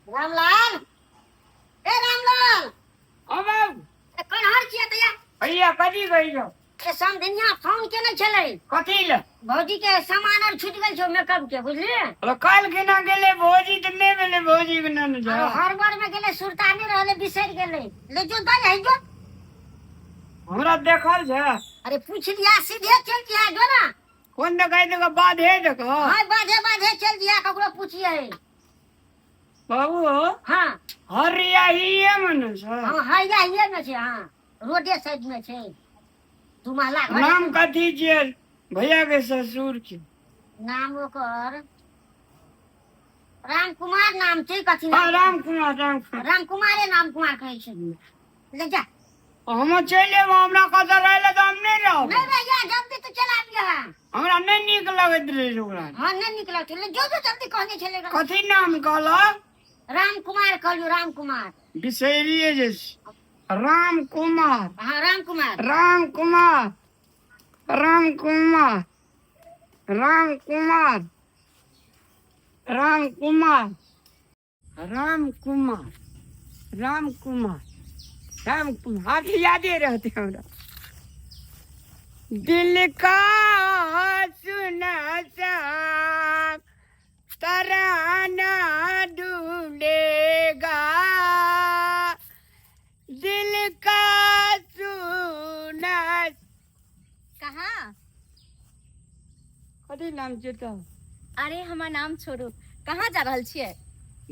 रामलाल, ए रामलाल। हाँ बाबू। ए कन्हर छियै तैया? भैया कथी कही छौ? ए समधिनिया फोन केने छलै। कथी ले? भौजी के सामान आर छूटि गेल छौ मेकअप के, बुझलियै? अरे काल्हि केना गेलै भौजी तऽ नहि भेलै भौजी के ने जा। आरो हर बार में गेलै सुरता नहि रहलै, बिसरि गेलै। ले जो दे है जो। हमरा देखल छै। अरे पूछ लिया, सीधे चलि जिया जो ना। कोन देखै देखो बाधे देखो। हाँ बाधे बाधे चलि जिया, ककरो पूछिए। बाबू। हाँ। हरिया हिये मने छै। हाँ हरिया हिये में छै, हाँ रोडे साइड में छै, दू महला घर। नाम कथी छियै भैया के ससुर के? नाम ओकर राम कुमार नाम छै, कथी हाँ नाम? राम कुमार, राम कुमार। राम कुमारे नाम कुमार कहै छै, ले जा। हम चलि एबो, हमरा कतऽ रहै लए तऽ हम नहि रहब। नहीं भैया, जल्दी तू चला आबियह। हमरा नहि नीक लगैत रहै छै ओकरा। हाँ नहीं नीक लगतै, ले जो जो जल्दी, कहने छलै। कथी नाम कहलक? राम कुमार कहलियौ, राम कुमार। बिसरिए जाइ छी। राम कुमार। हाँ राम कुमार। राम कुमार, राम कुमार, राम कुमार, राम कुमार, राम कुमार, राम कुमार, राम कुमार। आब यादे रहते हमरा। दिल का सुना सा तराना ढूंढेगा, दिल का सुना। कहाँ? कथी नाम छै तऽ? अरे हमर नाम छोड़ू, कहाँ जा रहल छियै?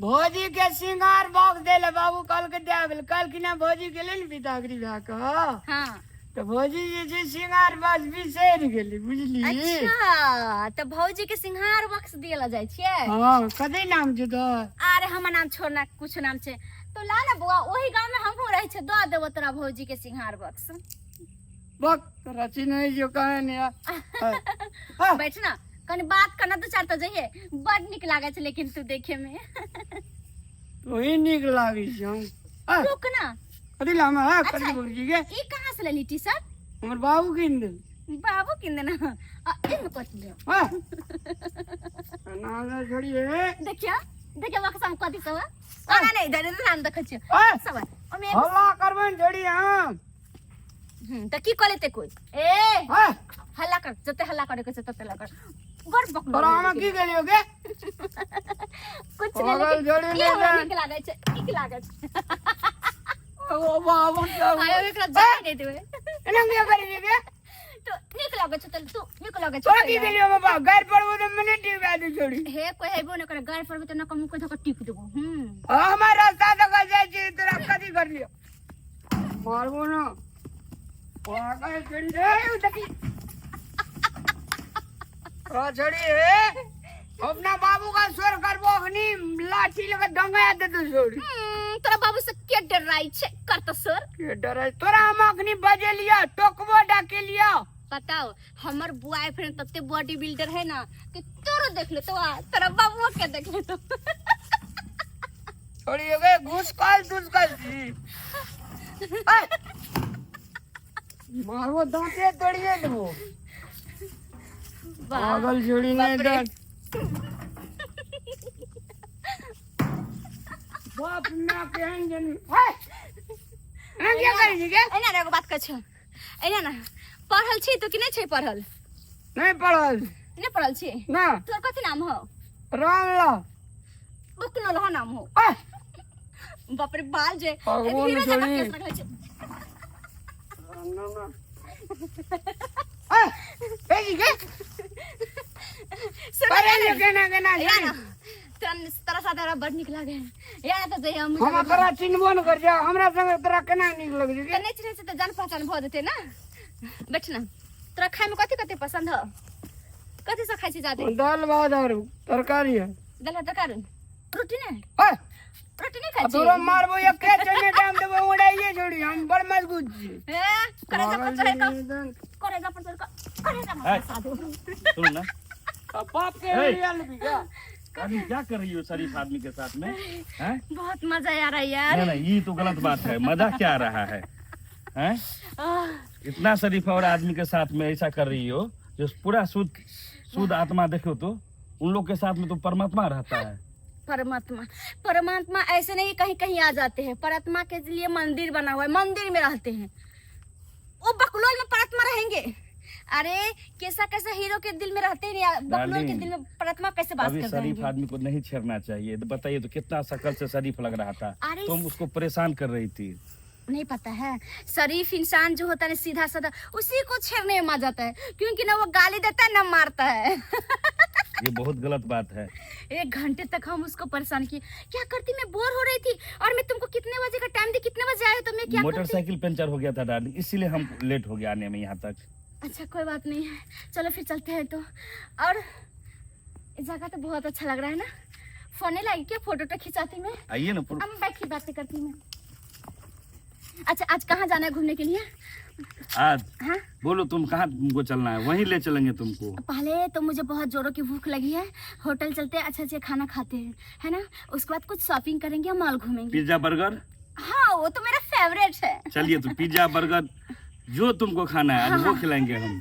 भौजी के सिंगार बॉक्स दे ले बाबू, कल के दे गेल। कल कि ना भौजी गेलै ने बिदागरी भए कऽ। हाँ। तऽ भौजी जे छै सिंगार बॉक्स बिसरि गेलै, बुझली? अच्छा, तऽ भौजी के सिंगार बॉक्स दिए ला जाइ छियै? हाँ। कथी नाम छै तऽ? अरे हमर नाम छोड़ना, कुछ नाम छै तो ला ना बौआ, ओही गांव में हमहूँ रहै छियै, दऽ देबो तोरा भौजी के सिंगार बॉक्स। बक तोरा चिन्है छियौ कहन या। हाँ। बैठ ना, कनी बात करना दू चार तो जइहे। बड नीक लागै छै लेकिन तू देखे में। तोही नीक लागै छौ। हाँ। रुक ना। कथी लामा है? अच्छा। कथी भौजी के? ई कहाँ से लेली टी शर्ट? हमर बाबू कीन देल। बाबू कीन देना? आ एमे कथी ले? हाँ। ना ना छोड़िए। देखियो देखियो बक्सा में कथी सब है। आना नहीं इधर इधर हम देखै छियै ओए, सब है। ओमे एगो- हल्ला करबै ने छोड़ी हम। त की कऽ लेतै कोइ? ए हाँ। हल्ला कर, जते हल्ला करे के छै तते हल्ला कर। बड़ बकलो। तोरा हम की गेलियो के? कुछ नहीं, पागल लेकिन जोड़ी ई नहि हमरा जान। नीक लागै छै, नीक लागै छै। ओ बाबू सब। आयो एकरा जाय नहि देबै। एना किया करै छी के? तो नीक लागै छै त तू नीक लागै छै। तोरा की गेलियो बाबा? गारि पड़बो तऽ मने टिका दे छोड़ी। हे कोइ हेबो नहि करे, गारि पड़बो त न कम को धक टिप देबो। हाँ, हमार रास्ता दऽ कऽ जाइ छी, तोरा कथी करलियो? मारबो ना पागल छोड़ी रे, उ देखी ओ छोड़ी रे, अपना बाबू का स्वर करबो अखनी लाठी लगा दंगा दे तू छोड़ी। तोरा बाबू से के डराई छै? कर त सर। के डराई तोरा? हम अखनी बजेलियो, टोकबो डाकेलियो। बताओ, हमर बॉयफ्रेंड तते बॉडी बिल्डर है ना कि तोरो देख ले तो आ तोरा बाबू के देख ले तो। छोड़ी हो गए घुस कल घुस कल जी मारबो दांते तोड़िए देबो। पागल छोड़ी नहीं। बाप रे। डर बाप ना केहन जन है, एना किया करै छी के? एना ने एगो बात कहै छौ, एना ना पढ़ल छी तू कि नहि छै पढ़ल? नहीं पढ़ल। नहि पढ़ल छी? ना। तोर कथी नाम हौ? रामलाल। बुकनो लहो नाम हो। आह! बाप रे बाल जे भगवान हीरो जकाँ छोड़ी। केस रखले छै। ना ना आह! ए जी के सुन करे ना, लियो केना केना या छोड़ी। ना तोरा तोरा साथ हमरा बड़ नीक लागे या ना, तऽ जइहे हम। हम तोरा चिन्हबो न कर जा, हमरा संगे तोरा केना नीक लगै छै तऽ के? नहि चिन्है छै तऽ जान पहचान भऽ जेतै ना। बैठ ना। तोरा खायमे कथी कथी पसंद हो? कथी सब खाइ छी जादे? दाल भात और तरकारी है। दाल भात तरकारी, रोटी ने? ओए, रोटी नहीं खाइ छी? तोरा मारबो एके चने टाइम देबो उड़ाइए छोड़ी, हम बड़ मजबूत छी। ए करेजा पर चढ़ कऽ, करेजा पर चढ़ कऽ, करेजा पर ए। साधु। सुनो ना। बाप के ए। रियल भी क्या? अभी क्या कर रही हो शरीफ आदमी के साथ में हैं? बहुत मजा आ रहा है यार। नहीं नहीं, ये तो गलत बात है। मजा क्या आ रहा है, हैं? आह, इतना शरीफ और आदमी के साथ में ऐसा कर रही हो, जो पूरा शुद्ध शुद्ध आत्मा देखो तो उन लोग के साथ में तो परमात्मा रहता है। परमात्मा, परमात्मा ऐसे नहीं कहीं कहीं आ जाते हैं। परमात्मा के लिए मंदिर बना हुआ है, मंदिर में रहते हैं। वो बकलोल में परमात्मा रहेंगे? अरे कैसा कैसा हीरो के दिल में रहते ही नहीं, बकलोल के डार्लिंग, दिल में परमात्मा कैसे बात अभी कर शरीफ जाएंगे? आदमी को नहीं छेड़ना चाहिए। तो बताइए तो कितना शकल से शरीफ लग रहा था, अरे तुम उसको परेशान कर रही थी। नहीं पता है, शरीफ इंसान जो होता है ना सीधा साधा, उसी को छेड़ने में मजा आता है, क्योंकि ना वो गाली देता है ना मारता है। ये बहुत गलत बात है। 1 घंटे तक हम उसको परेशान किए। क्या करती, मैं बोर हो रही थी, और मैं तुमको कितने बजे का टाइम दी, कितने बजे आए हो, तो मैं क्या करती? मोटरसाइकिल पंचर हो गया था डार्लिंग, इसीलिए हम लेट हो गया आने में यहाँ तक। अच्छा कोई बात नहीं है, चलो फिर चलते हैं तो। और इस जगह तो बहुत अच्छा लग रहा है ना, फोने लगी क्या फोटो तो खिंचाती मैं? आइए ना। हम बैठी बातें करती मैं। अच्छा आज कहाँ जाना है घूमने के लिए? आज हाँ बोलो तुम कहाँ तुमको चलना है, वहीं ले चलेंगे तुमको। पहले तो मुझे बहुत जोरों की भूख लगी है, होटल चलते हैं, अच्छा अच्छा खाना खाते हैं, है ना? उसके बाद कुछ शॉपिंग करेंगे और मॉल घूमेंगे। Pizza burger? हाँ वो तो मेरा फेवरेट है। चलिए तो पिज्जा बर्गर जो तुमको खाना है आज वो खिलाएंगे हम।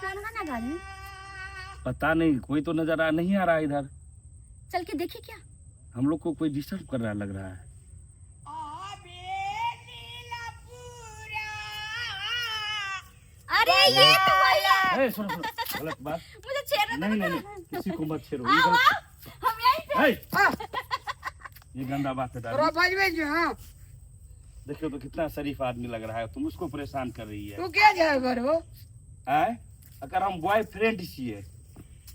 कौन गाना गा रहे हैं? पता नहीं, कोई तो नजर आ नहीं आ रहा है इधर। चल के देखिए क्या। हम लोग को कोई डिस्टर्ब कर रहा लग रहा है। अरे ये तो वही है। ए, सुनो सुनो, गलत बात। मुझे छेड़ रहा था। नहीं नहीं नहीं, किसी को मत छेड़ो, ये आओ, गलत- आओ, हम यहीं पे। ए, ये गंदा बात है तोरा डार्लिंग। बजबै छी। हाँ देखियो तो कितना शरीफ आदमी लग रहा है, तुम उसको परेशान कर रही है। तू के जाय घर हो? आय अगर हम बॉयफ्रेंड छिए।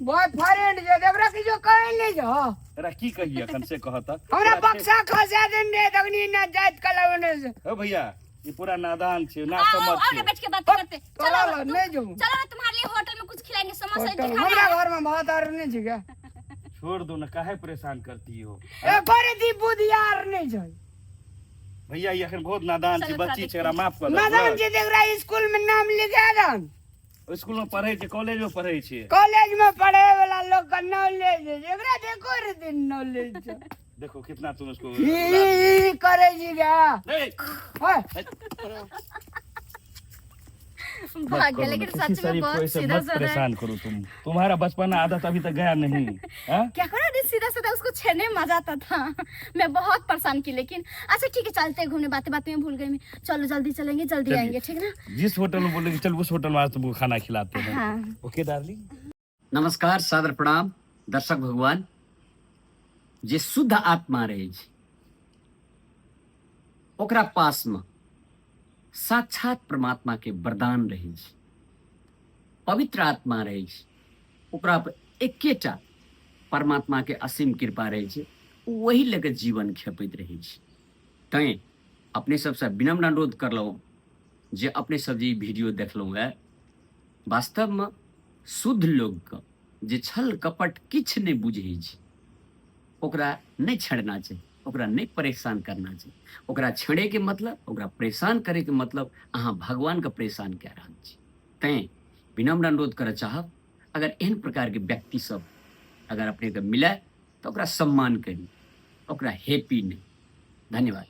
बॉयफ्रेंड जे देवरा की जो कहै नहीं जो। तोरा की कहिए अखन से कहत। हमरा बक्सा खसा देन रे तखनी ना जात कलावने से। ओ भैया ये पूरा नादान छे, ना आओ, समझ आओ, आओ छे। ना बैठ के बात करते। तोरा चलो लग तुम- नहीं जाऊं। चलो ना तुम्हारे लिए होटल में कुछ खिलाएंगे, समोसा होटल दिखाना हमरा है। घर में भात आर नहीं छै क्या? छोड़ दो ना, काहे परेशान करती हो? ए करे दी बुधियार नहीं छै। भैया ये अखन बहुत नादान छे, चलो, बच्ची थोड़ा छे, एकरा माफ कर दो। नादान छै देखरा स्कूल में नाम लिखा दन। स्कूल में पढ़े छे, कॉलेज में पढ़े छे। कॉलेज में पढ़े वाला लोग का नॉलेज है, एकरा देखो रे दिन नॉलेज छै। देखो कितना तुम उसको ई ई करे छी गा। ए, ओए भाग गया, लेकिन किसी सच में शरीफ को बहुत ऐसे सीधा मत साधा है। परेशान करो तुम, तुम्हारा बचपना आदत अभी तक गया नहीं। हाँ? क्या करो अरे सीधा सीधा उसको छेड़ने में मजा आता था। मैं बहुत परेशान की, लेकिन अच्छा ठीक है चलते हैं घूमने, बातें बातें में भूल गई मैं। चलो जल्दी चलेंगे, जल्दी चलिए। आएंगे, ठीक ना? जिस होटल में बोलेंगे चल उस होटल में आज तुमको खाना खिलाते हैं। हाँ। Okay darling. नमस्कार, सादर प्रणाम दर्शक भगवान। जे शुद्ध आत्मा रहै छै ओकरा पासमे साक्षात परमात्मा के वरदान रहै छै, पवित्र आत्मा रहै छै, ओकरा पर एकेटा परमात्मा के असीम कृपा रहै छै, ओ वही लऽ कऽ जीवन खेपैत रहै छै। तैँ अपने सबसँ विनम्र अनुरोध करलहुँ जे अपने सब जे ई वीडियो देखलहुँ हेँ, वास्तवमे शुद्ध लोकके जे छल कपट किछु नहि बुझै छै ओकरा नहि छेड़ना चाही, ओकरा नहि परेशान करना चाही। ओकरा छेड़ैके मतलब, ओकरा परेशान करैके मतलब अहाँ भगवानके परेशान कए रहल छी। तैँ विनम्र अनुरोध करऽ चाहब, अगर एहन प्रकारके व्यक्ति सब अगर अपनेके मिले तऽ ओकरा सम्मान करी, ओकरा हैप्पी नहि। धन्यवाद।